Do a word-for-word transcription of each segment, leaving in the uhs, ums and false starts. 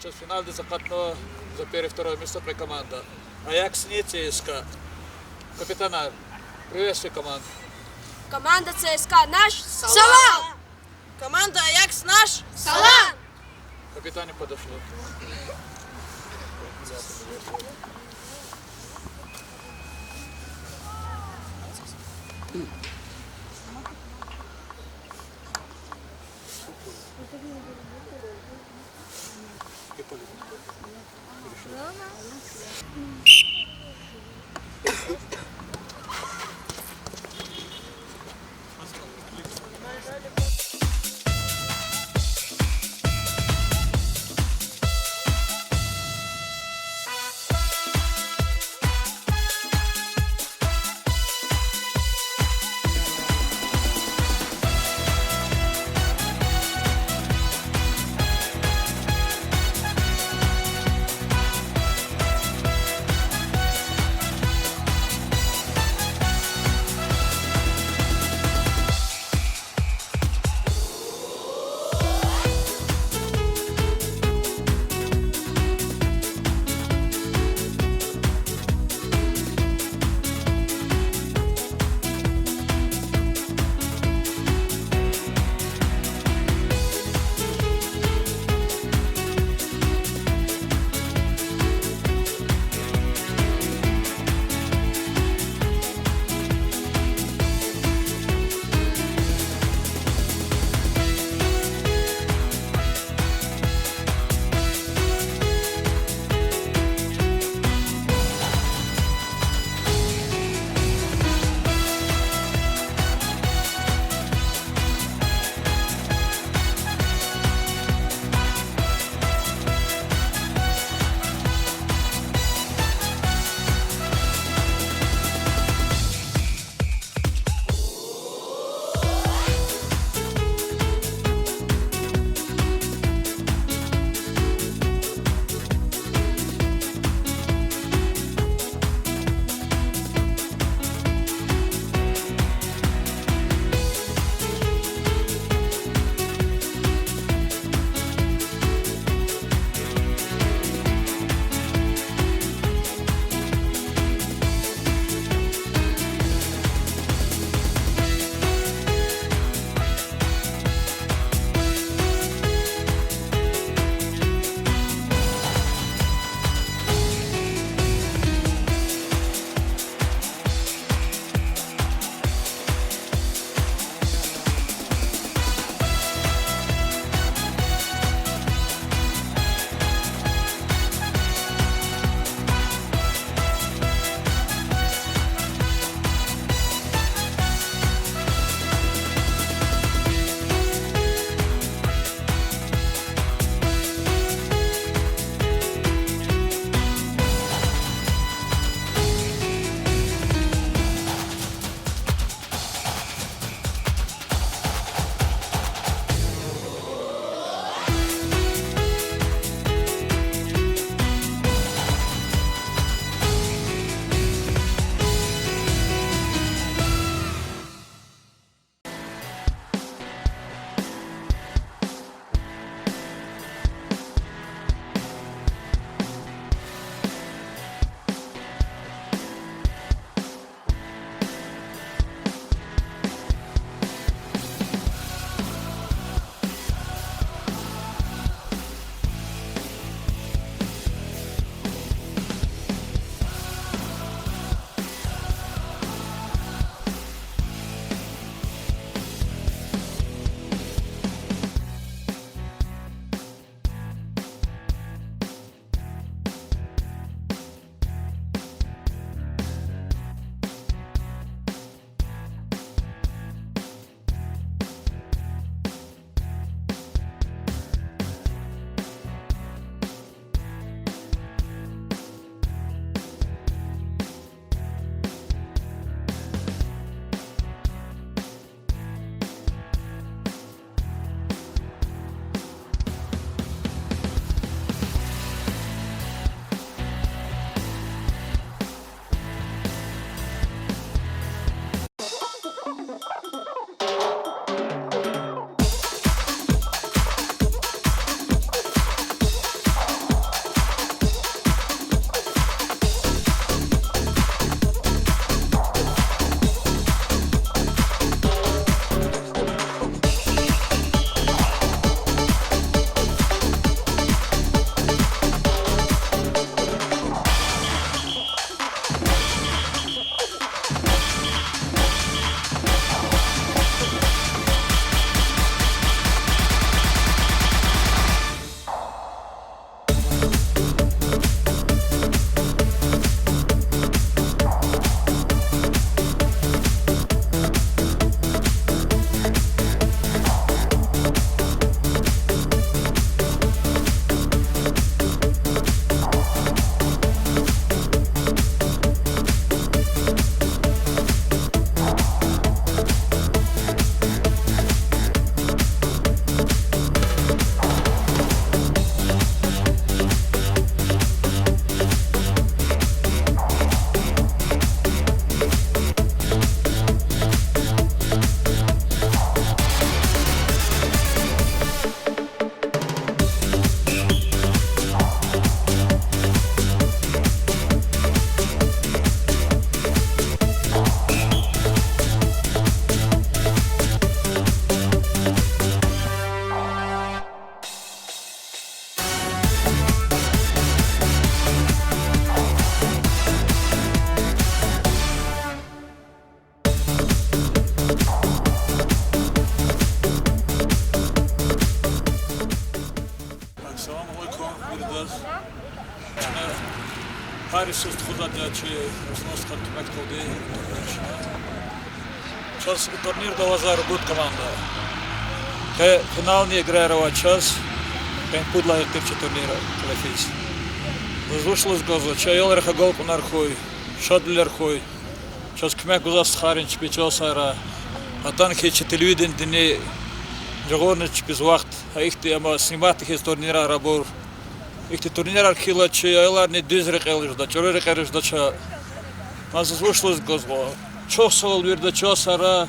Чаз финалдиз акъатна за первое, второе место кьве команда. Аяксни ЦСКА. Капитанар, приветствуй команду. Команда ЦСКА наш салам! Команда Аякс наш салам! Капитане подошли. Гьар йисуз тухузвайди я чи Руслан стхади куьмек кьилди. Чаз и турнирда авазва ругуд команда. Къе финални играяр ава чаз, къе пуд лагьай гъвечӀи турнир кьиле физ. Заз вуч лугьуз кӀанзава, чи аялрихъ агалкьунар хьуй, шадвилер хьуй. Чаз куьмек гузвай стхайрин, чпи чӀал сагърай. Атана хьиз чи телевиденидини жагъурна чпиз вахт, гьа ихьтин ама снимать хьиз турнирар абур. Ихьтин турнирар хьайила чи аяларни дуьз рекьел жеда, чӀуру рекьел жедач. Мад заз вуч лугьуз кӀанзава. Чухсагъул вирида, чӀал сагърай,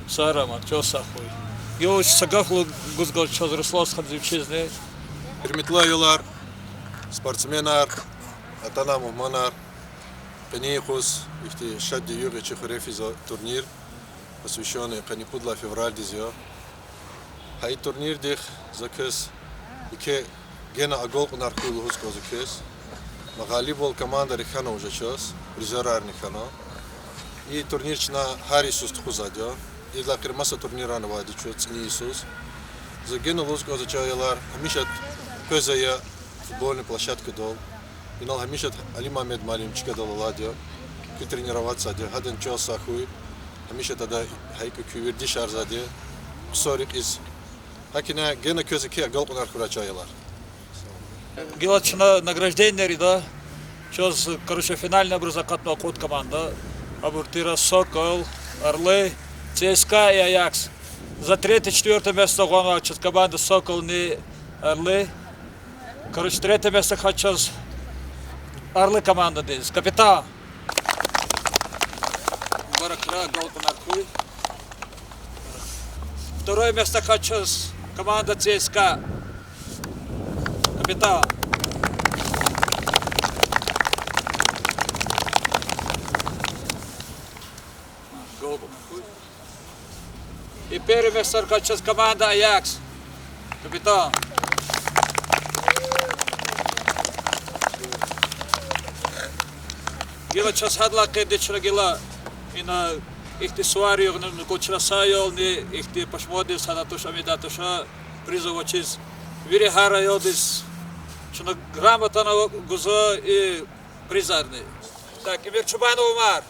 сагърай ман, чӀал сагъ хьуй. Гила вуч са гаф лугьуз кӀанзава чаз Руслан стхадиз вичизни. Гьуьрметлу аялар, спортсменар, атана мугьманар, къенин юкъуз ихьтин шаддин югъ я чи хуьре физвай турнир, посвящённый къанни пуд лагьай февралдиз я. Гьа и турнирдихъ за квез еке гена агалкьунар хьуй лугьуз кӀанзава квез. Ма гъалибвал командарихъ хьана уже чаз, призёрарни хьана. И турнир чна гьар йисуз тухузвайди я. Идалай къир маса турнирар авайди чаз цӀинин йисуз. За гена лугьуз кӀанзава, чи аялар, гьамиша къвезвай я футбольный площадкадал. Инал гьамиша Али Мамед муаллим чкадал алайди я. Куь тренироваться ийиди, гьадан чӀал сагъ хьуй. Гьамиша ада гьа икӀ куь вердишарзавайди я, хъсан рекьиз. ГьакӀ ина гена квез еке агалкьунар хьурай, чи аялар. Гила чна награждениеяр ийида. Чаз, короче, финальный абуруз акъатнава кьуд команда. Абур тир Сокол, Орлы, ЦСКА и Аякс. За третье, четвёртое место гъанва чаз команда Соколни Орлы. Короче, третье место хьана чаз Орлы командадиз. Капитан. Мубаракрай, агалкьунар хьуй. Второе место хьана чаз команда ЦСКА. Капитан. Агалкьунар хьуй. И первое место хьана чаз команда Аякс. Капитан. Гила чаз гьадалай къене чна гила ина ихьтин сувар югъни, ну, кучра са аялни ихьтин пашмандиз гьада туш, ам ийидай туш, призов авачиз. Вири гьар аялдиз чна грамотани гузва и призарни. Так, Эмирчубанов Умар.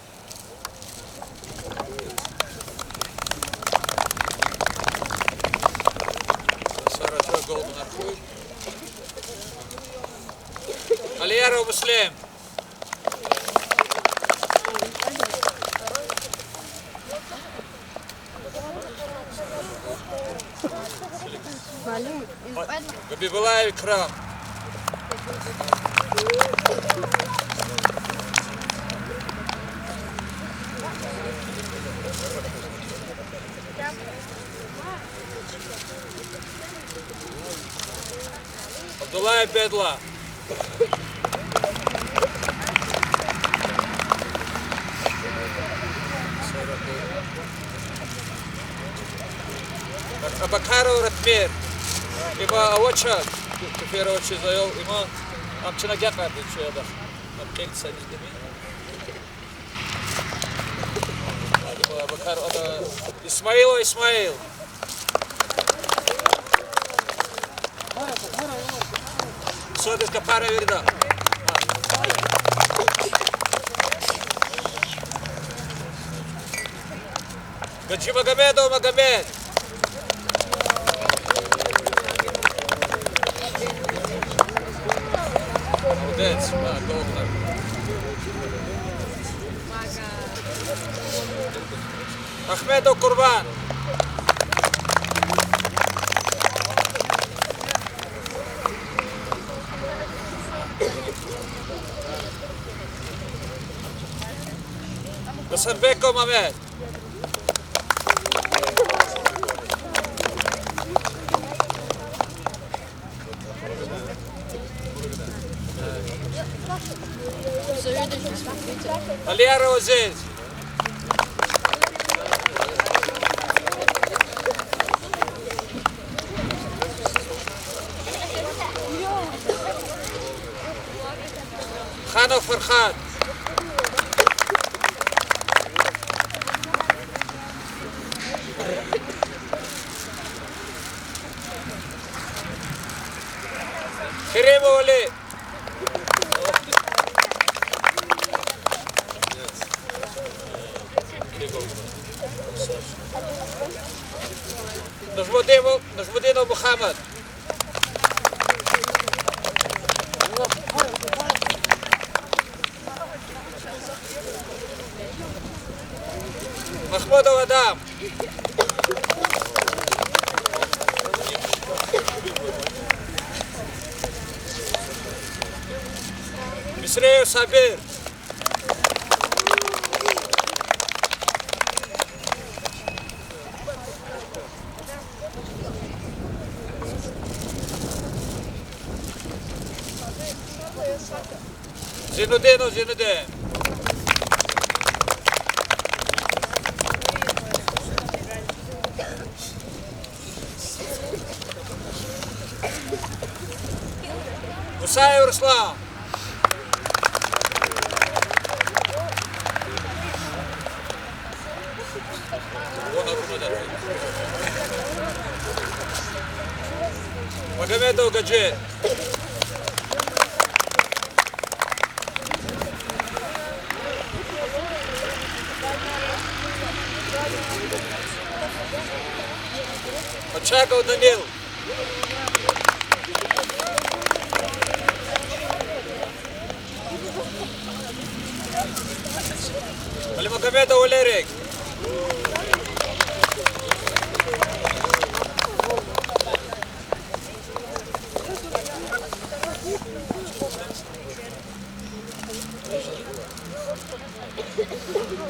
Сара ча гол нархуй. Алияров Муслим. Габибулаев Икрам. Абдуллаев Бедла. Абакаров Ратмир. Има авач, кефир авач заял, има ам чна гекъарди чуяда. Ам кьил са низ деми. Исмаилов Исмаил. Садис капара вирида. Гаджимагомедов Магомед. Молодец, ма, добре. Ахмедов Курбан. Гасанбеков Мамед. Алияров Азиз. Ханов Фархад. Керимов Али. Нажмудинов, Нажмудинов Мухаммад. Махмудов Адам. Мисреев Сабир. Зинудинов Зинудин. Мусаев Руслан. Магомедов Гаджи. Очаков Данил. Алимагомедов Валерий.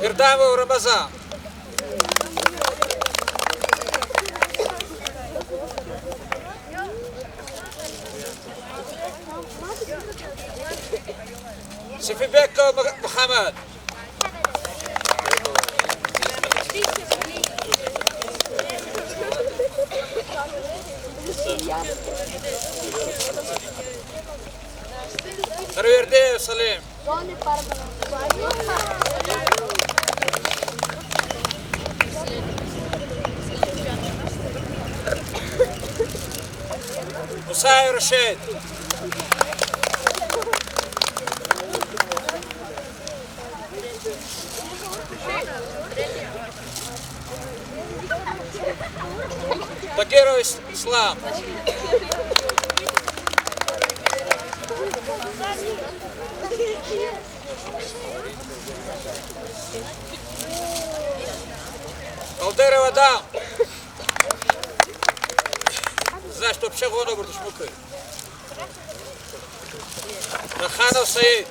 Ирдамов Рамазан. Сефибеков Мугьаммад. Сарвердиев Салим. Мусаев Рашид. Багиров Ис-, Ислам. Алдеров Адам. Значит, вообще гъун абур душман хьи. Раханов Саид.